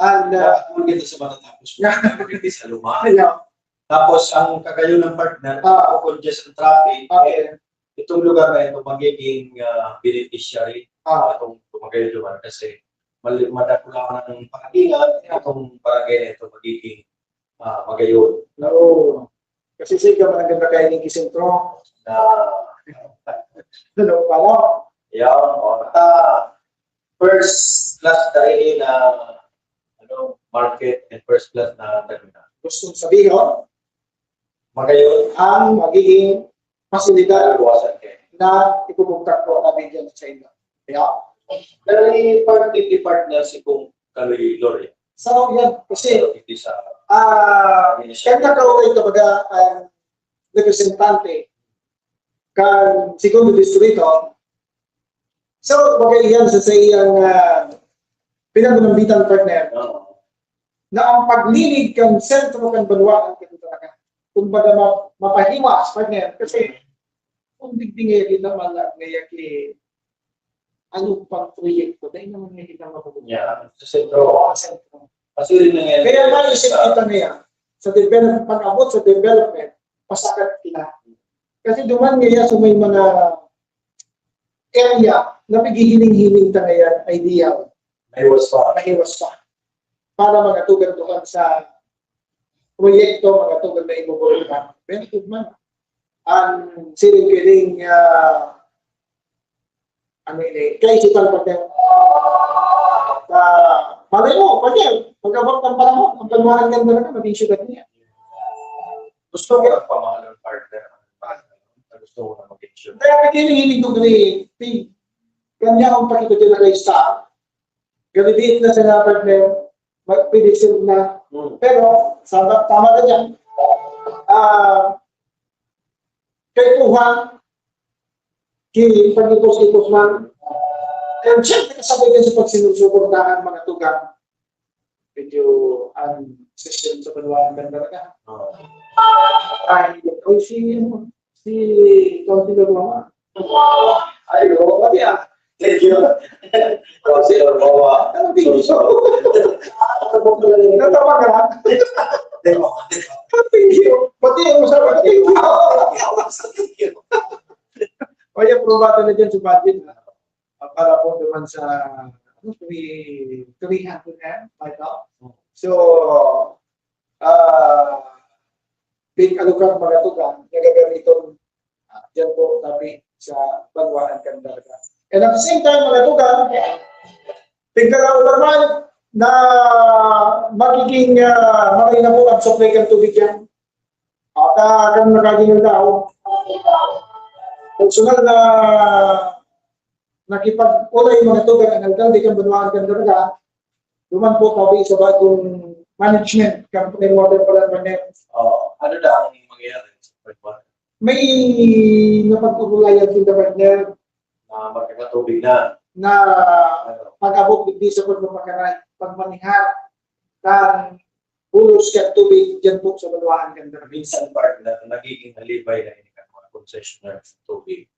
And, uh, Dapat mo dito sa matatapos mo. Hindi sa luma. Yeah. Tapos, ang kagayon ng partner, Ah. kung congestion traffic, Okay. eh, itong lugar na ito magiging, ah, beneficiary Ah. itong tumagayon duman kasi mali-, madakulahan ng parkingan, itong barangay na ito magiging, ah, magayon. Oo. Kasi sa ikaw, maganda kayo ng kisentro. Na Ano, pala? Yan, o, ta, first class dahil na, ano, market and first class na terminal. Gusto kong sabihin, Magayon. ang magiging pasilidad Iwasan kayo. na ibubugtak ko na bigyan sa inyo. Kaya, Pero i-part, i-part na si Kung Kaloy Gloria. So, yan. Kasi, Pero hindi sa ah, hindi siya. Kaya nakaulay ka baga ang representante kan segundo distrito. So, baga iyan sa, sa iyang, ah, pinagunambitan, partner, Oo. na ang paglinig kan sentro kan banwaan, kaya talaga, kumbaga, ma-, mapahiwas, partner, kasi kung digdi ngayon, di naman lang ngayon ki-, ano pang proyekto, dahil naman ngayon kita mapupunta. Yeah, sa sentro. Sa sentro. Kasi rin na ngayon, Kaya naisip sa kita ngayon, sa develop-, pag-abot sa development, pasakat kita. Kasi duman ngayon sa may mga area na paghihiling-hiling ta ngayon, ideal. Mahiwas pa. Mahiwas pa. Para mga tugan duman sa proyekto, mga tugan na ibubulong na. Very good man. Ang siling-piling, ah, ano ini, kaisipan pa tayo. Ah, malay mo, pwede, pag-abot ng panahon, ang banwaan ganda na, maging syudad niya. Gusto ko ang pamahalang partner. Gusto ko na mag-action. Kaya pag hinihiling ko ni Ping, kanya ang pakita din na sa gamitin na sa dapat na mag-, pwede sila na. Hmm. Pero, sama, tama ka dyan. Ah, kay Kuha, ki pag-ipos-ipos man. And syempre, kasabay din sa pagsinusuportahan mga tugang. Medyo ang session sa banwaan ganda na. Oo. Ay, ay, si, ano, si Councilor Mama. Ay, oo, pati ah. Thank you. Councilor Mama. Ano, thank you. Natawa ka? Thank you. Pati yung masarap, thank you. Thank you. O, yung probado na dyan sa budget. Ah, para po naman sa, ano, three, three hundred na yan, right now. So, ah, big alukan mga tugang na gagamiton, ah, dyan po, tapi sa banwaan kan talaga. And at the same time, mga tugang, tigkalaw naman na magiging, ah, maray na po ang supply kan tubig yan. At, ah, kan nagaging tao, personal na nakipag-ulay mga tugang ang alkalde kan banwaan kan Daraga, duman po tabi sa bagong management kan Clean Water Plant Partner. Oh, ano na ang mangyayari sa pagkuha? May napag-ugulayan sa partner Na magkakatubig na. na Ano? pag-abot digdi sa pagmamakaray, pagmanihar, kan bulos kan tubig dyan po sa banwaan kan Daraga. Minsan, partner, nagiging halibay na ini kan mga concessionaire sa tubig.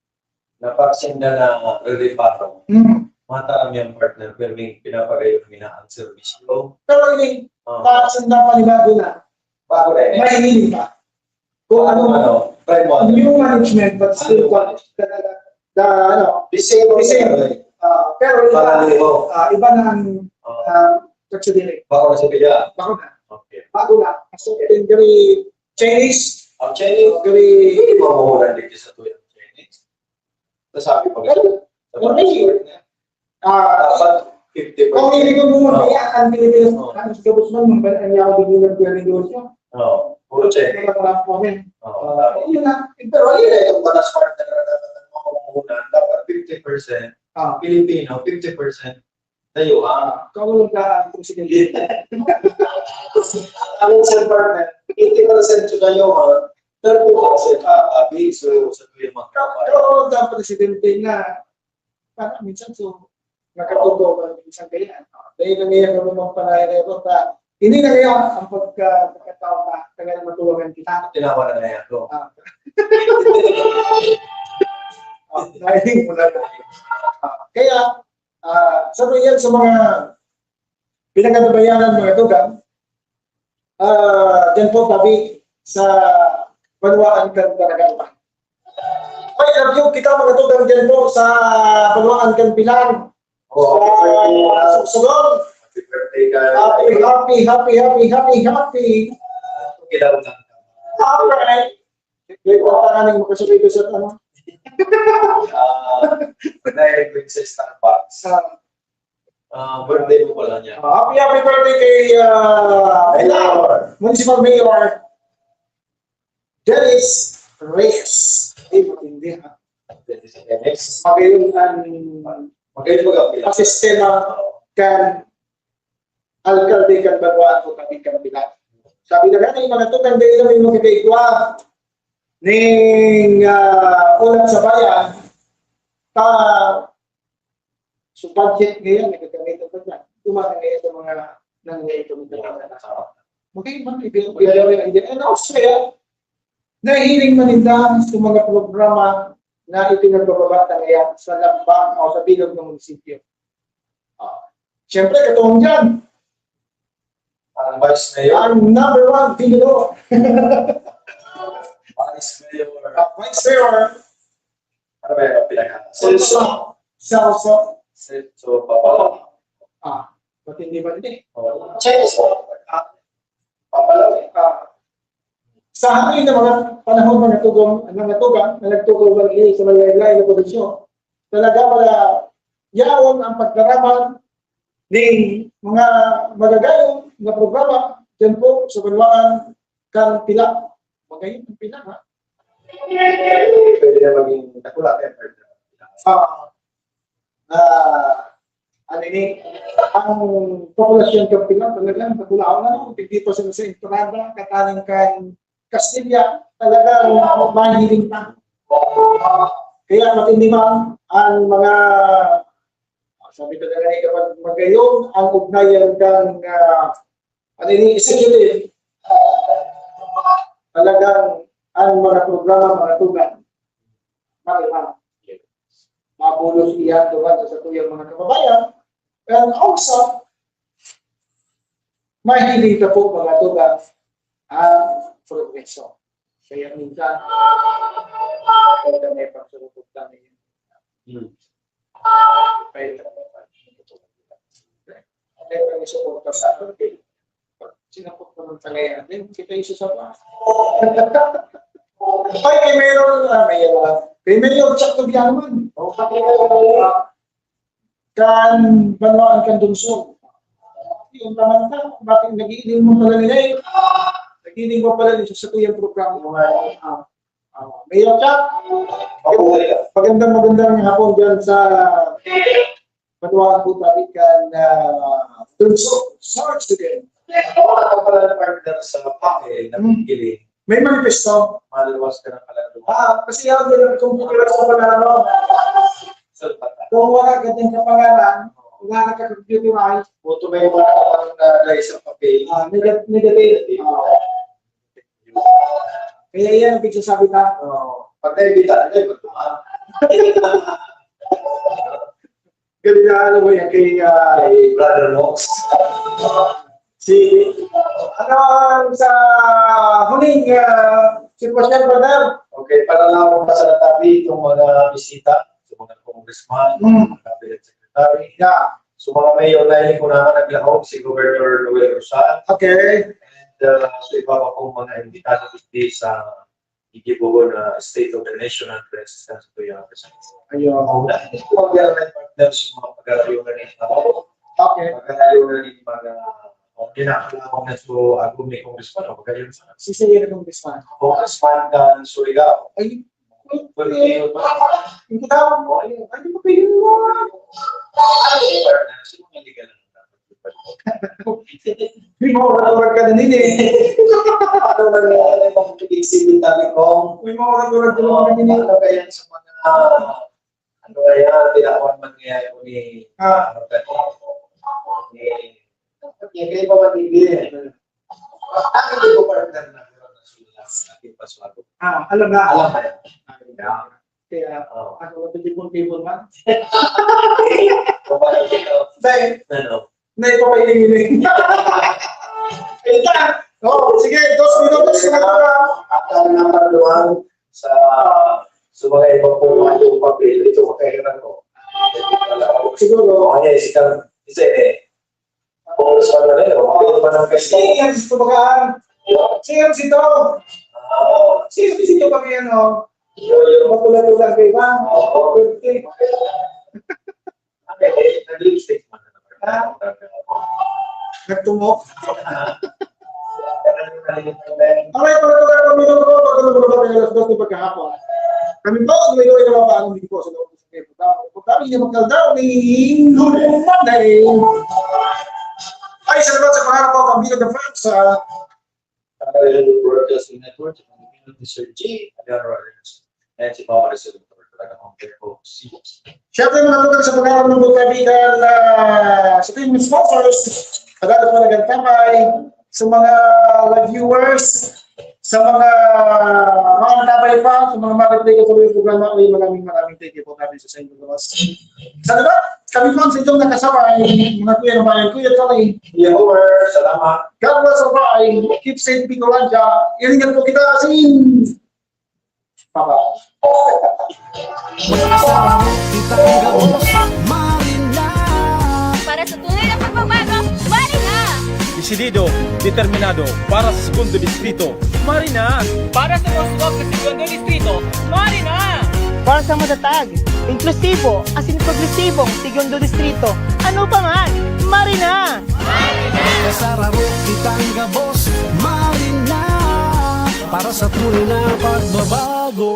Na pag sinda na re-reparo, Hmm. mataram yan, partner, pero may pinapagayon nila ang serbisyo. Pero ini, Oh, pag sanda panibago na, bago na yun. May hiling pa. Kung ano, Ano? Try mo. New management but still Ano? the, the, the, ano, Di same, Di same. Ano eh. ah, pero iba, Parang mo. ah, iba na ang Oh. ah, pagsadiri. Bako na si Pia. Bako na. Okay. Bago na. Kasi yung very Chinese, Ang Chinese, very hindi mo mahuhulan dito sa tuyang Chinese. Nasabi pa ba? Well, Sa well, mga expert na. ah, Dapat fifty kung percent. hindi ko muna Oh. kaya ang Pilipinas, Oh. ang sa gabos man, mong bayan niya ako din yung nagre-negosyo. Oh, puro Chinese. Kaya mga kami, Oh, ah, tama. yun na. Pero Pwede yun na itong mga smart na karanasan ng mga mamuhunan. Dapat fifty percent Ah. Pilipino, fifty percent tayo. Ah, Kung walang ka, kung sige. ang isang partner, eighty percent sa kayo, ha? Thirty percent, ah, abi, so, sa tuyo mga kapatid. Pero ang presidente na, parang minsan so, nakatuto ko minsan kaya. Dahil na niya kami magpanayan na ito, ta, hindi na kaya ang pagka, pagkataon na tagal matuwangan kita. Tinawa na na yan, no? Ah. Ah, dahil mula na. Ah, kaya, ah, sa yan sa mga pinagkatabayanan, mga tugang, ah, dyan po tabi sa banwaan kan Daraga. May love you kita, mga tugang, dyan po sa banwaan kan Pilar. Oh, Sa Sorsogon. Happy birthday, guys. Happy, happy, happy, happy, happy, happy. Kilaw lang. Alright. May pagtangan ng makasabay ko sa ano. Ah, pag nailig ko sa Starbucks. Ah, Ah, birthday mo pala niya. happy, happy birthday kay ah, Mayor. Municipal Mayor Dennis Reyes. Ay, matindi ha. Dennis Reyes. Magayon ang Magayon mag-apila. sistema kan alkalde kan banwaan ko kami kan Pilar. Sabi na gani, mga tugang, dahil kami magkakaigwa ning ah, ulat sa bayan, ta, so budget ngayon, nagkakamit ang budget. Tumama ngayon sa mga nangyayari kami sa mga. Okay, man, ibig ko yan. And also, nahiling man ninda sa mga programa na ipinagbababa na ngayon sa lambang o sa bilog ng munisipyo. Ah, Siyempre, katulong dyan, Ang vice mayor. ang number one, Vigilo. Vice mayor. Ah, Vice Mayor, Ano ba yung pinaka? Celso. Celso. Celso Papala. Ah, matindi ba hindi? Oh, Celso. Ah, Papala. Ah, sa hangin ng mga panahon, mga tugang, ang mga tugang na nagtutugang sa malaylay na posisyon, talaga wala yaon ang pagdaraman ng mga magagayong na programa dyan po sa banwaan kan Pilar. Magayon ang Pilar, ha? Pwede na maging dakula, eh. Ah, ah, ano ini, ang populasyon kan Pilar talagang dakula. Ano, hindi pa sila sa entrada, katanan kan Castilla, talagang mahiling na. Kaya matindi man ang mga, sabi ko na nga, kapag magayon ang ugnayan kan, ah, ano ini, executive, talagang ang mga programa, mga tugang, marimang. Mabulos iyan duman sa satuyang mga kababayan, and also, mahiling ka po, mga tugang, ang progreso. Kaya minsan, kaya may pagsurupot kami. Hmm. Kaya may pagsurupot kami. Sinapot naman talaga yan. Then, kita yung susawa. Ay, kay Mayor, ah, Mayor, ah, kay Mayor Chuck Tubiano man. Kan banwaan kan Donsol. Yung tamanta, bakit nagiiling mo pala nila eh? Nagiiling mo pala nila sa tuyang programa. Ah, ah, Mayor Chuck, magandang, magandang hapon dyan sa Matuwang po tayo kan, ah, Tunso. Sarge today. Ako pala na partner sa pake na Hmm. Pigili. May manifesto. Maliwas ka ng kalagduhan. Ah, kasi ako din ang computer sa panahon. Sa bata. Kung wala ka din sa pangalan, wala ka computerized. Buto may mga kapag na dahil sa papel. Ah, nega-, negative. Ah. Kaya yan ang pagsasabi na. Oo. Pag naibita, hindi, ba't naman? Galing na ano mo yan kay, ah, kay Brother Mox. Si, ano ang sa huling, ah, sitwasyon, brother? Okay, para lang ako sa tabi itong mga bisita, sa mga congressman, Hmm. mga cabinet secretary. Yeah. So, mga mayor na yun, kung naman naglahog, si Governor Noel Rosal. Okay. And, ah, so, iba pa pong mga imbitado kundi sa gigibohon na State of the Nation Address sa Tuya Address. Ayun. Ang dahil po ang government partners sa mga pag-aarayo na rin ako. Okay. Pag-aarayo na rin mga, o, kinakalaman na so, agong may congressman, o, pag-aarayo sa Si Sir Congressman. Congressman ng Surigao. Ay, Pwede yun. Ang tawag mo, ayun. Ano ba yun? Ano yung partners? Yung mga legal na May mga orador ka na din eh. Ano na nga, ano yung mga pag-exhibit namin kung May mga orador ka na din eh. Ano kaya sa mga, ano kaya, tinakuan man kaya ko ni, Ah. ano ka ni, ni, Dapat niya, kaya pa matindi eh. Ano yung partner na meron na sila sa ating paswado? Ah, alam na. Alam na yan. Ay, yeah. Kaya, Oh. ano, tipon-tipon man. Kung paano dito? Dahil, Ano? Naipapailing-iling. Ito. Oh, sige, dos minutos na lang. At ang number one sa, sa mga ibang pong mga yung papel, ito makahirap ko. Siguro. Ano yan, si Kang, si Sene. Kung sa ano na yun, makahirap pa ng Sige, kasi. Yan, gusto bagaan. Sige, yan, si Tom. Ah. Sige, si Tom, pag yan, oh. Yun, yun. Mapula-pula kayo, ha? Oo. Pwede. Ano, eh, nag-lipstick man. Ha? Nagtungok. Alright, mga tugang, mga minuto po, pag ano po, alas dos ng pagkahapon. Kami po, tuloy-tuloy na mapaan, hindi po sa loob ng sakit. Kami na magkaldaw, may inuman na eh. Ay, salamat sa pangarap ko, Kambino the First, sa Tagalog Broadcasting Network, ang Pinoy ni Sir G, Agarro Alonso, and si Mama Rizal, talaga ang Beko, si Siyempre, mga tugang sa pangalan ng Butabigan, ah, sa ating sponsors, Padado Panagan Tambay, sa mga live viewers, sa mga, mga antabay pa, sa mga mga nagplay ko sa programa, ay maraming, maraming thank you po natin sa inyo, boss. Sa lahat, kami po ang sa inyong nakasabay, mga kuya ng bayan, Kuya Tony. Kuya Homer, salamat. God bless all, bye. Keep safe, Bicolandia. Iringan po kita, sin. Bye-bye. Para sa tunay na pagbabago, Marina! Desidido, determinado para sa Segundo Distrito, Marina! Para sa uswag sa Segundo Distrito, Marina! Para sa matatag, inklusibo, asin progresibong Segundo Distrito, ano pa man, Marina! Kasararo kitang gabos, Marina! Para sa tunay na pagbabago.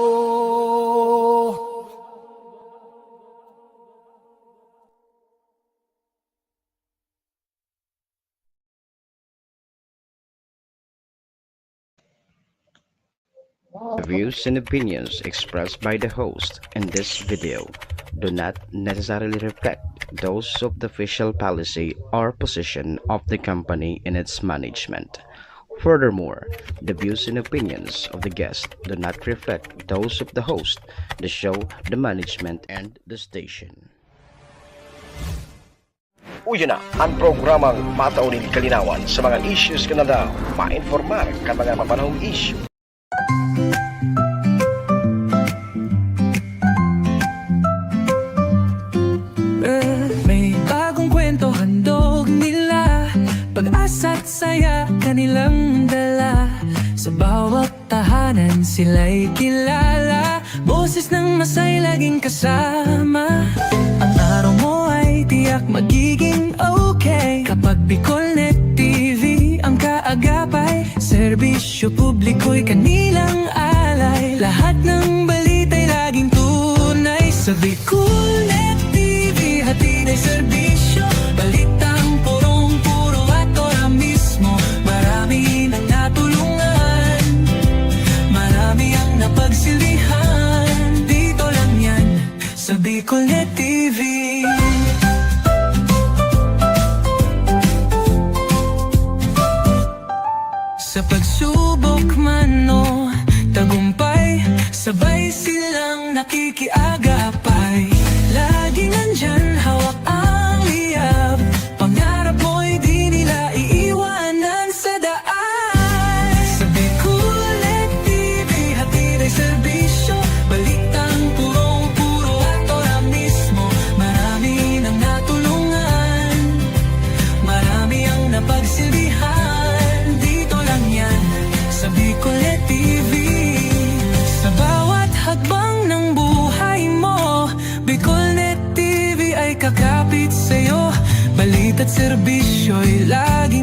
The views and opinions expressed by the host in this video do not necessarily reflect those of the official policy or position of the company and its management. Furthermore, the views and opinions of the guest do not reflect those of the host, the show, the management, and the station. Uya na an programang matao nin kalinawan sa mga issues kan aldaw, mainformar kan mga mapanahong isyu. Eh, may bagong kwento handog nila, pag-asa't saya kanilang dala. Sa bawat tahanan sila'y kilala, boses ng masay laging kasama. Ang araw mo ay tiyak magiging okay kapag Bicol Isyu publiko'y kanilang alay. Lahat ng balita'y laging tunay. Sa Bicolnet T V, hatid ay serbisyo. Balitang purong-puro at ora mismo. Marami nang natulungan. Marami ang napagsilbihan. Dito lang yan. Sa Bicolnet T V. Sa pagsubok man o tagumpay, sabay silang nakikiagapay. Laging nandyan, hawak ang liyab. Pangarap mo'y di nila iiwanan sa daan. Sa Bicolnet T V, hatid ay serbisyo. Balitang purong-puro at ora mismo. Marami nang natulungan. Marami ang napagsilbihan. Dito lang yan, sa Bicolnet T V. Sa bawat hakbang ng buhay mo, Bicolnet T V ay kakapit sa'yo. Balita't serbisyo'y lagi